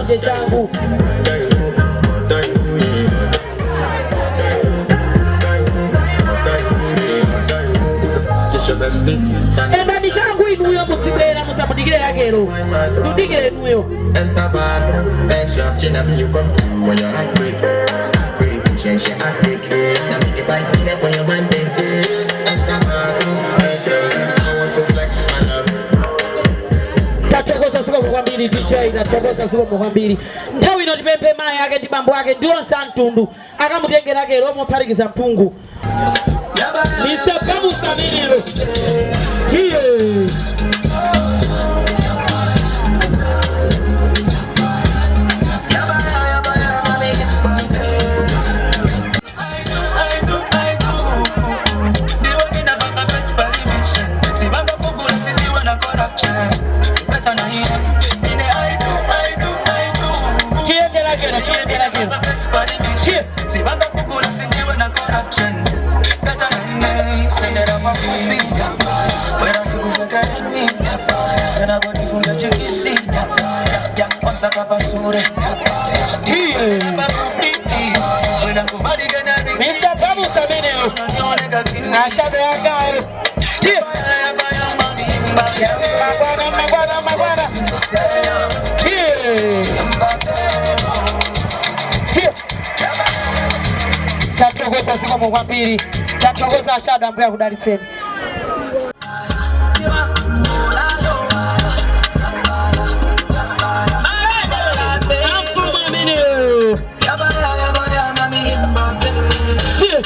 Tipange changu. Endani changu inuyo mudzibwera musamudikire lakero. Mudikire inuyo. Enter bathroom, fresh up, chin up, you come through when you're heartbreak. Heartbreak, she heartbreak. Now make it bite me there for your man thing. Enter bathroom, fresh up. I want to flex my love. Tathokoza zikomo kwambiri DJ, tathokoza zikomo kwambiri. Nthawi ino tipemphe mayi ake ndi bambo ake ndi onse amtundu akamutengera kero omuphatikiza mphungu. Mr. Bamusa ameneyo. Tiye. Tiyendera kero, tiyendera kero. Tiye. Tiye. Mr. Bamusa ameneyo. Ashabe akayo. Tiye. Mabwana, mabwana, mabwana. Tiye. Tiye. Tathokoza zikomo kwambiri. Tathokoza ashada ambuye akudalitseni. Amfumu ameneyo. Tiye.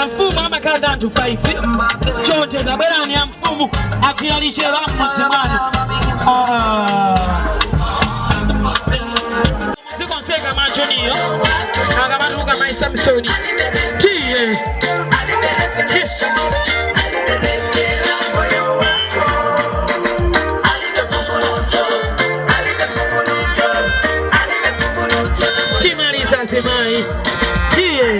Amfumu amakhala ndi anthu 5. Chonde tabwerani amfumu agwira lichero am'mudzi mwanu. Ah. Zikonseka machoniyo akamatuluka mai Samsoni. Tiye. Tiye. Timaliza zimayi. Tiye.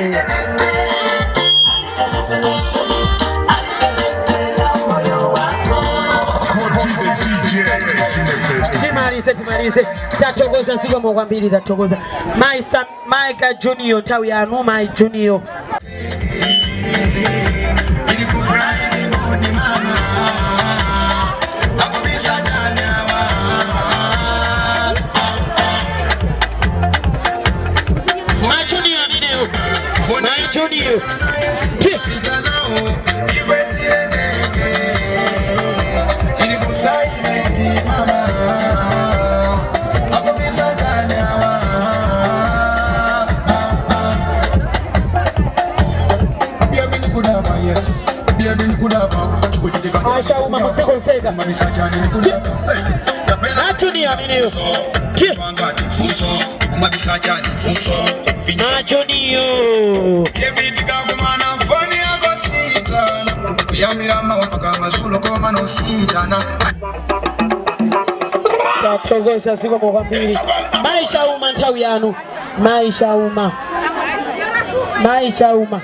Timalize, timalize. Tathokoza zikomo kwambiri, tathokoza. Mai Sam, Mike Junior, nthawi yanu Mai Junior. Mai Junior ameneyo. Mai Junior. Tiye. Asha uma mudzikonseka. Ma Junior ameneyo. Tiye. Ma Junior. Tathokoza zikomo kwambiri. Maisha uma nthawi yanu. Maisha uma. Maisha uma.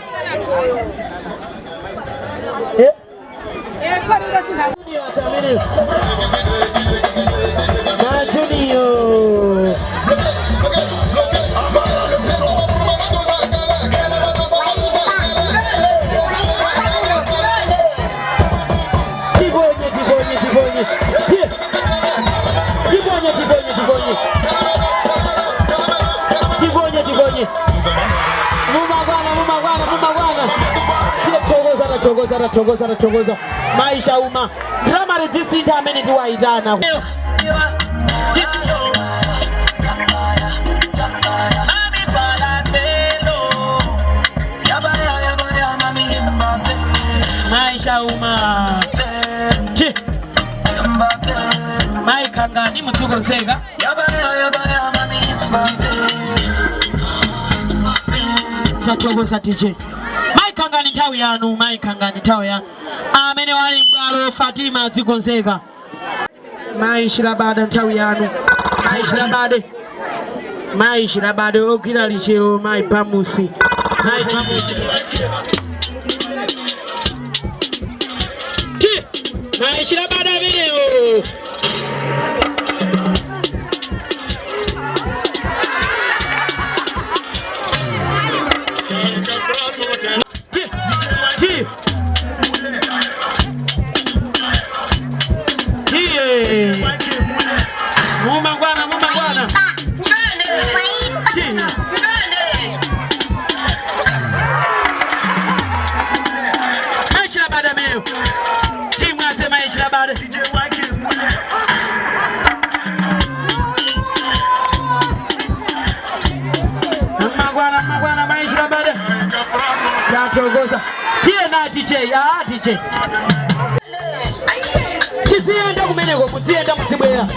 Eh? Junior ameneyo. Ma Junior. Tibonye, tibonye, tibonye. Tiye. Tibonye, tibonye, tibonye. Tibonye, tibonye. Mumagwana, mumagwana, mumagwana. Tiye, thokoza, tathokoza, tathokoza, tathokoza. Maisha uma. Drama redzisintha amene tiwayitana. Maisha uma. Tiye. Mai Kangani mudzikonzeka. Tathokoza DJ. Mai Kangani nthawi yanu, Mai Kangani nthawi yanu. Amene wali m'bwalo Fatima adzikonzeka. Mai Shilabada nthawi yanu. Mai Shilabade. Mai Shilabade ogwira lichero Mai Bamusi. Mai Bamusi. Tiye. Mai Shilabade ameneyo. Ah, DJ, ah, DJ. Tiziyenda kumeneko, muziyenda muzibwera.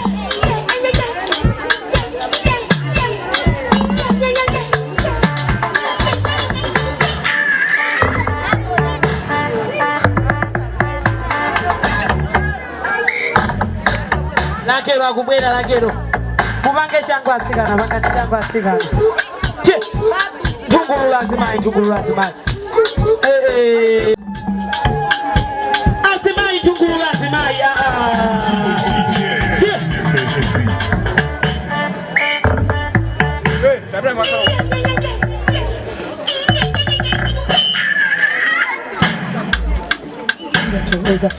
Lakelo akubwera lakelo. Mupange changu atsikana, pangani changu atsikana. Che. Tungulula azimayi, tungulula azimayi. Eh, eh. Azimayi, tungulula azimayi. Ah, ah. Che. Tathokoza.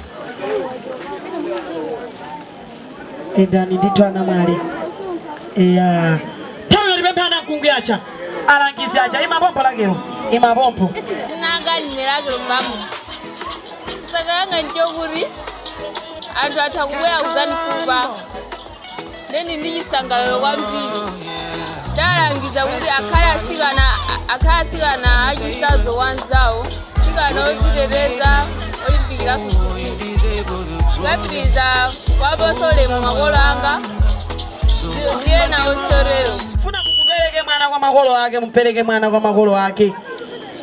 Endani ndithu anamwali. Eya. Tayo libemphana mkungu yacha. Alangizi acha imapompo lakelo. Imapompo. Tinanga ndine mbamu saka yanga nchokuti anthu atha kubwera kudzandifupa neni ndi chisangalalo kwambiri talangiza kuti akhale asikana achisazo wanzawo asikana odziteteza olimbikiraso sukulu kupitiriza kwaposolemu makolo anga ziye nawo sorero. Funa mumupereke mwana kwa makolo ake, mumpereke mwana kwa makolo ake.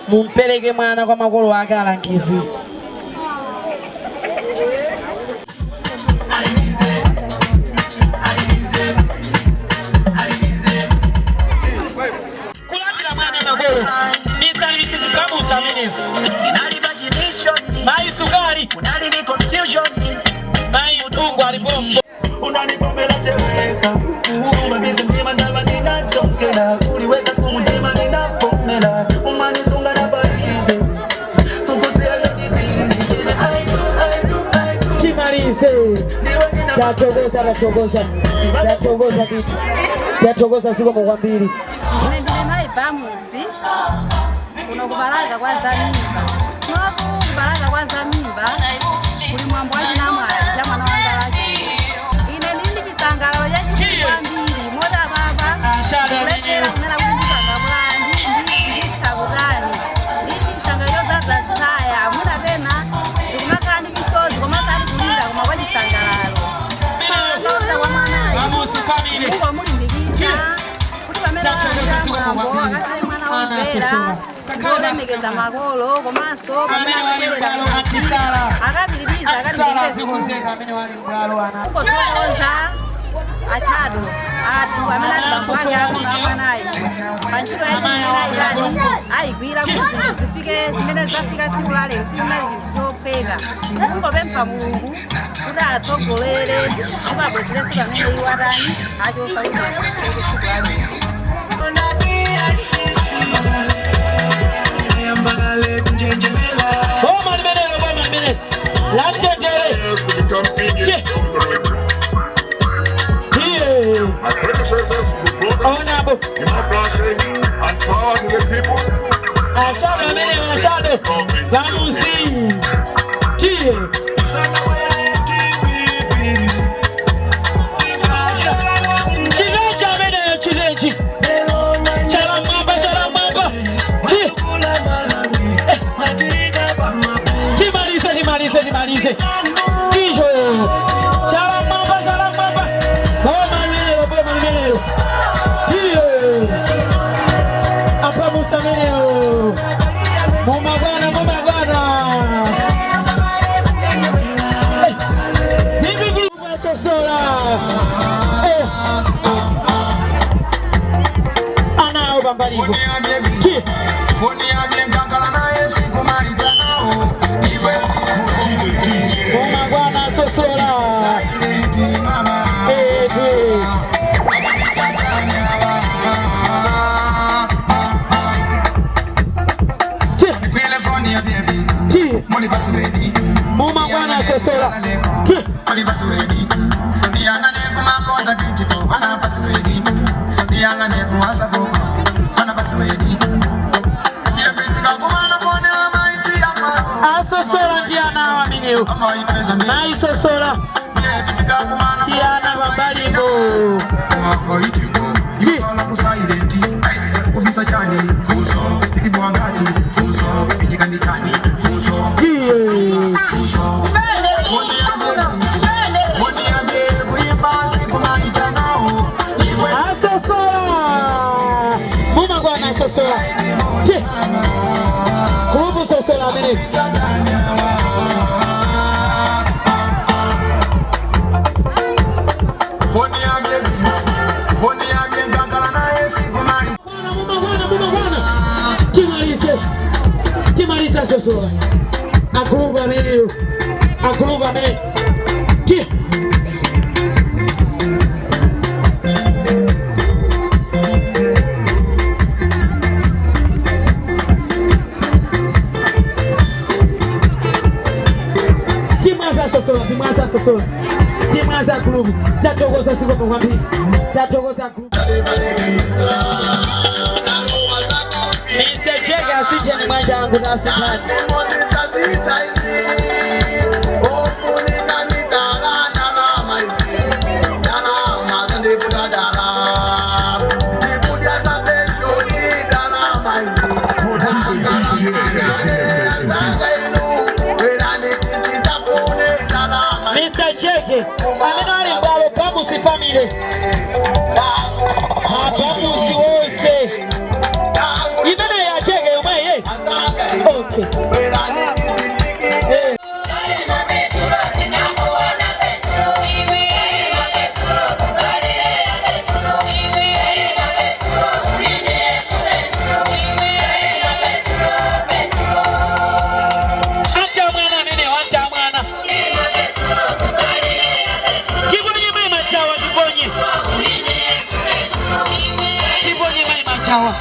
Mumpereke mwana kwa makolo ake alangizi. Kulandira mwana makolo. Mr. and Mrs. Bamusa amenewo. Mai Sukari. Mai Mtungu alipompo. Unanipomela cheweka umabizi mtima ndava ninachokela uliweka kumutima ninapomela umanisunga na paize Timalize. Tathokoza, tathokoza. Tathokoza ndithu. Tathokoza zikomo kwambiri. Ine ndine mayi Bamusi kuno kubalaka kwa Zamimba. Kunoku kubalaka kwa Zamimba kuli mwambo wa chinamwali cha mwana wanga lake. Ine ndili ndi chisangalalo chachikulu kwambiri mota papa Ashada kuletera amenewo. kunena kuti ndipangabula ndithakutani nditi chisangalalo chodzaza tsaya mwina pena ndikumakhala ndi misozi koma sati kulira koma kwa chisangalalo. Loza kwa mwanayi Bamusi family. kungomulimbikitsa kuti pamene alandira mwambo akakhale mwana womvera wolemekeza makolo komanso pamene Amene wali akubwerera m'bwalo atisala. akapitiriza Atisala akalimbikire azikonzeka amene wali m'bwalo ana. kungothokoza atchado athu amene ali bambo ake akuna amwanayi pa ntchito yayitani ayigwira kuti zinthu zifike zimene zafika tsiku la lero tsiku linali chinthu chophweka kungopempha Mulungu kuti atsogolere ndipo abwezerenso pamene iwo atani achosa kuti afike tsiku la lero. Boma limenelo, boma limenelo. La mtendere. Che. Iye. Onabo. Ashado amenewo, ashado. Bamusi. Tiye. Chilechi ameneyo, chilechi. Chalamwamba, chalamwamba. Tiye. Timalize, timalize, timalize. Ticho. Chalamwamba, chalamwamba. Boma limenelo, boma limenelo. Tiye. Apamusa ameneyo. Mumagwana, mumagwana. Eh, DPP wasosola. Eh. Anawo pambalipo. Tiye. Mumagwana sosola. Eh, tiye. Tiye. Tiye. Mumagwana sosola. Tiye. Asosola ndi anawo amenewo. Mayi sosola. Tiyana pambalipo. Asosola amene. Timalize. Timalize asosola. Agrupu ameneyo. Agrupu amene. Ti. Timwaza sosola, timwaza sosola. Timwaza group. Tatokoza siko kwambiri. Tatokoza group. Mr. Jega asije ni mwanja wangu na asante. Mr. Cheke amene ali m'bwalo Bamusi family. Abamusi wonse. Imene ya Cheke yomwe ye. Okay. Eh. Anta mwana amene wanta mwana. Tiponye mai machawa tiponye. Tiponye mai machawa.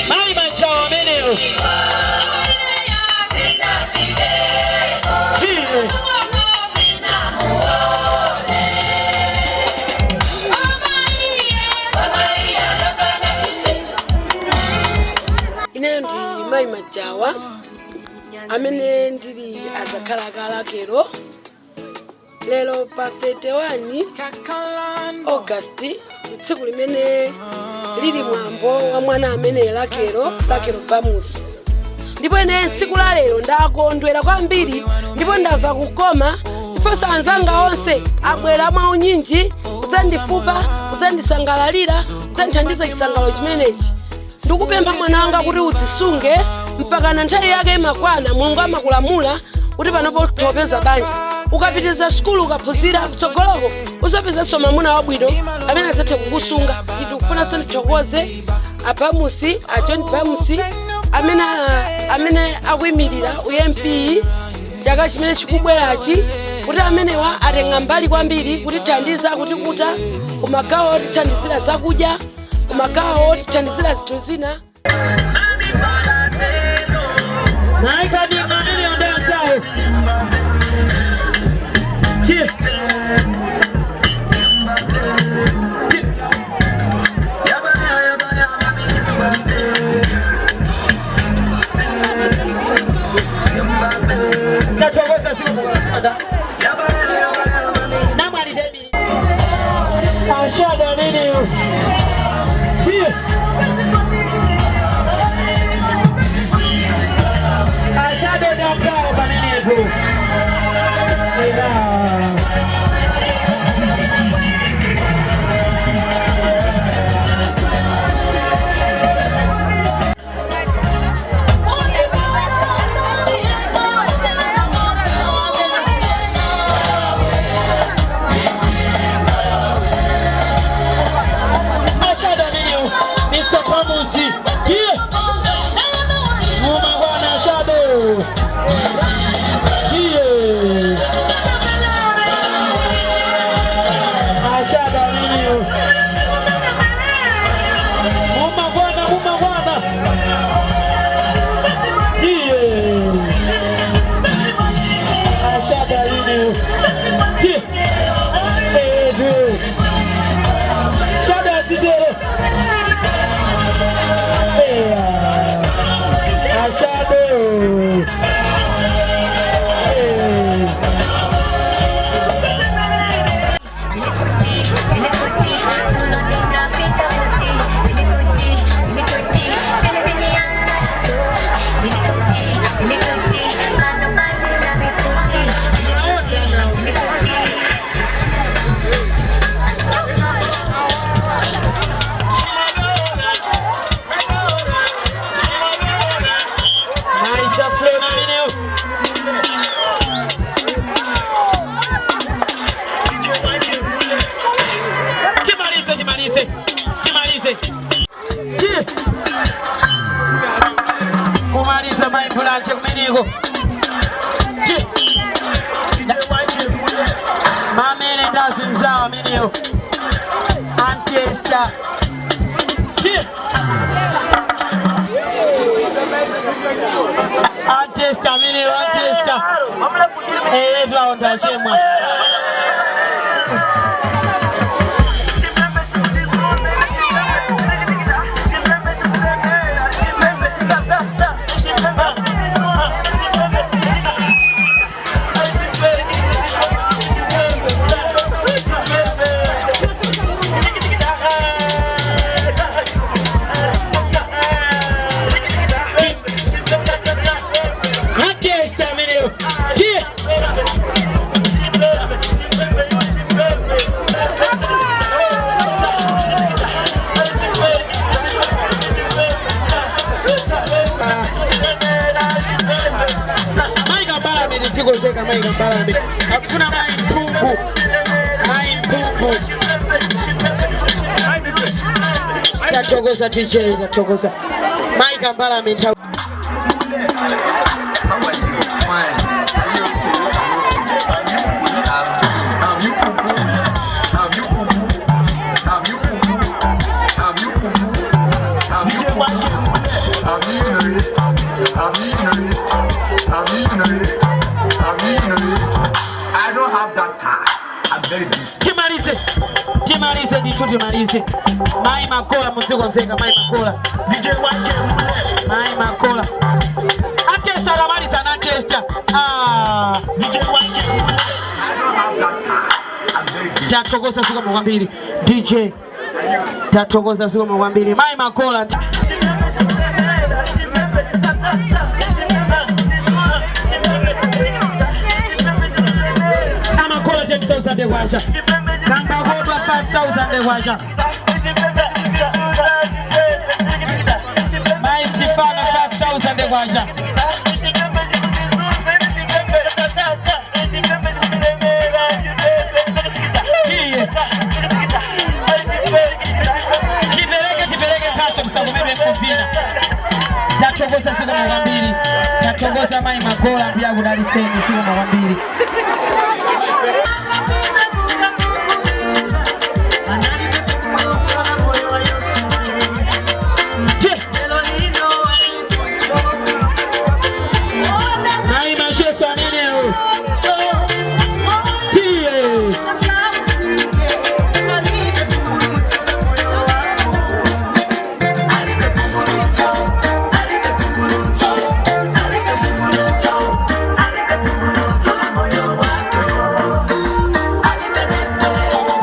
Mai machawa ameneyo. Chile. Ineyo ndi mayi Majawa amene ndili azakhalakala kero. Lero pa 31 August ndi tsiku limene lili mwambo wa mwana amene Lakelo, Lakelo Bamusi. Ndipo ine tsiku la lero ndakondwera kwambiri ndipo ndamva kukoma chifukwa anzanga onse abwera mwaunyinji kudzandifupa, kudzandisangalalira, kudzandithandiza chisangalalo chimenechi. Ndikupempha mwana wanga kuti udzisunge mpaka na nthawi yake imakwana. Mulungu amakulamula kuti panopo topeza banja, ukapitiza sukulu, ukaphunzira, kutsogoloko uzapezanso mwamuna wabwino amene adzathe kukusunga. Tikufunanso ndithokoze aBamusi, a John Bamusi amene akuyimirira uMP chaka chimene chikubwerachi, kuti amenewa atenga mbali kwambiri kutithandiza, kutikuta kumagawo otithandizira zakudya, kumagawo otithandizira zinthu zina. Maika ni amene ondansayo. Chi. Tatokoza siku kwa Namwalidemi. Ashada nini? Chi. Ashada. Timalize, timalize. Tiye. Kumaliza mayi Mbulanje kumeneko. Tiye. Mamene ndazinzawo amenewo. Antiesta. Tiye. Antiesta amenewo, antiesta. Eyetu awo ndachemwa. Antiesta amenewo. Tiye. Maika Mbalame tidzikozeka Maika Mbalame. Akufuna mayi mphungu. Mayi mphungu. Tathokoza DJ, tathokoza. Maika Mbalame nthawi. How are you? Fine. Are you okay? Have you poo poo? Have you poo poo? Have you poo poo? Have you poo poo? Have you poo poo? Have you eaten it? Have you eaten it? Have you eaten it? Have you eaten it? I don't have that time. I'm very busy. Timalize, timalize ndithu timalize. Mayi Makola mudzikonzeka, mayi Makola. Mayi Makola. Atesta akamaliza anatesta. Ah. I don't have that time. I'm very busy. Tathokoza zikomo kwambiri DJ. Tathokoza zikomo kwambiri. Mayi Makola. Amakola 10,000 kwacha. Kamba kodwa 5,000 kwacha. Mayi Sifana 5,000 kwacha. Tiye. Tipereke, tipereke mphatso tisakomedwe kuvina. Tathokoza zikomo kwambiri. Tathokoza mayi Makola, mbuya akudalitseni zikomo kwambiri. Tiye. Mayi Masheso amenewo. Tiye.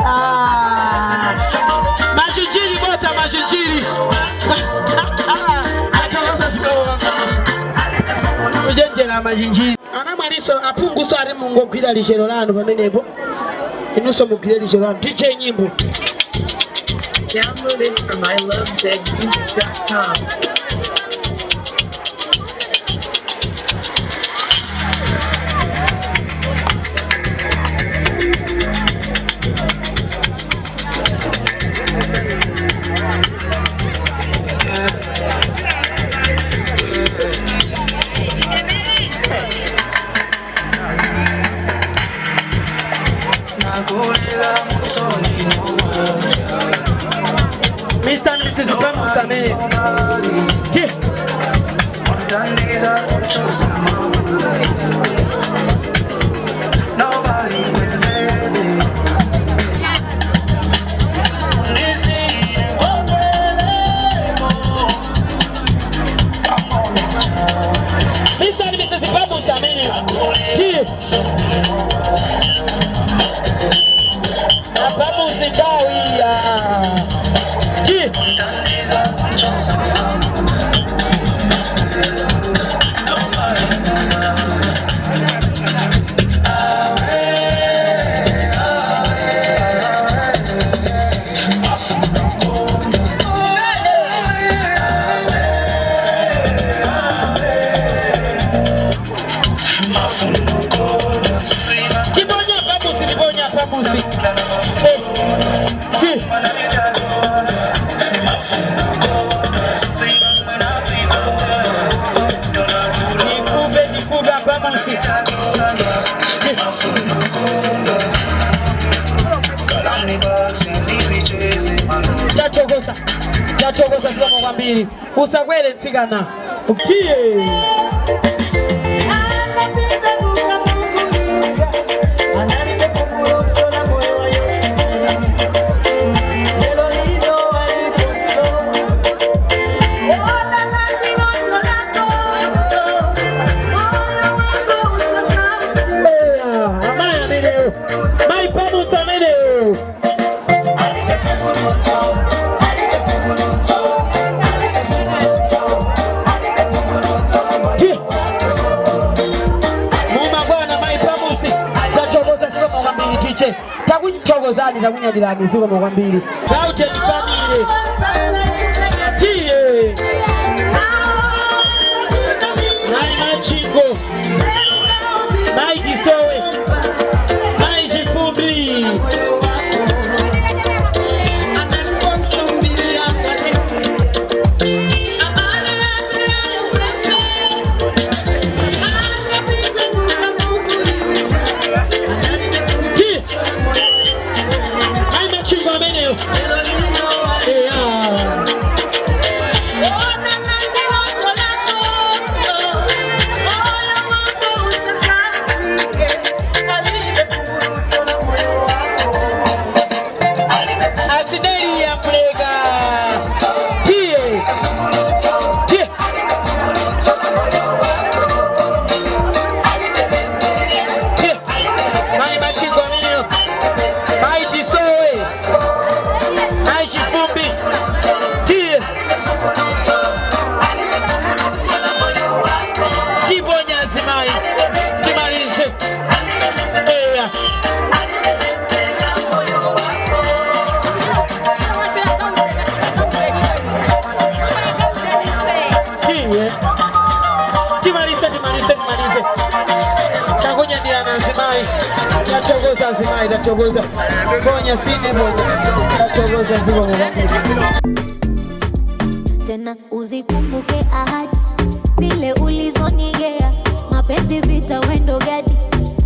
Ah. Machinjiri bota machinjiri. Kuchenjera machinjiri. Anamwaliso aphunguso ati mungogwira lichero lanu pamenepo. Inunso mugwire lichero lanu. DJ nyimbo. Downloaded from ilovezmusic.com. Mr. and Mrs. Bamusa amene. Tiye. Mr. and Mrs. Bamusa amene. Tiye. Abamusi ndawi. Tiye. Tibonya pamusi, tibonya pamusi. Eh, ti. Tathokoza, tathokoza, zikomo kwambiri. Usakwere mtsikana. Tiye. Amayi ameneyo, mayi Pamusi ameneyo. Tiye. Mumagwana mayi Pamusi, tathokoza, zikomo kwambiri. Tiche takuthokozani, takunyadirani, zikomo kwambiri. Lauten family, tiye. Mayi Machingo, mayi Kisowe, mayi Chifumbi. Tiye. Mayi Machingo ameneyo. Eya. Asideli ya Mlega. Tiye. Tiye. Tiye. Mayi Machingo ameneyo. Mayi Chisowe. Mayi Chifumbi. Tiye. Tiponya azimayi. Timalize. Eya. Tiye. Timalize, timalize, timalize. Takunyadirana azimayi. Tathokoza azimayi, tathokoza. Ponya sine ponya. Tathokoza, zikomo kwambiri. Tena uzikumbuke ahadi zile ulizonigea, mapenzi vita wendo gadi,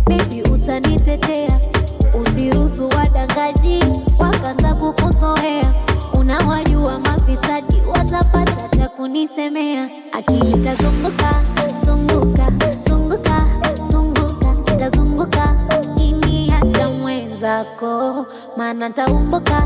baby utanitetea, usiruhusu wadangaji wakaanza kukuzoea, unawajua mafisadi watapata cha kunisemea, akili tazunguka zunguka zunguka zunguka tazunguka, ukiniacha mwenzako, maana taumbuka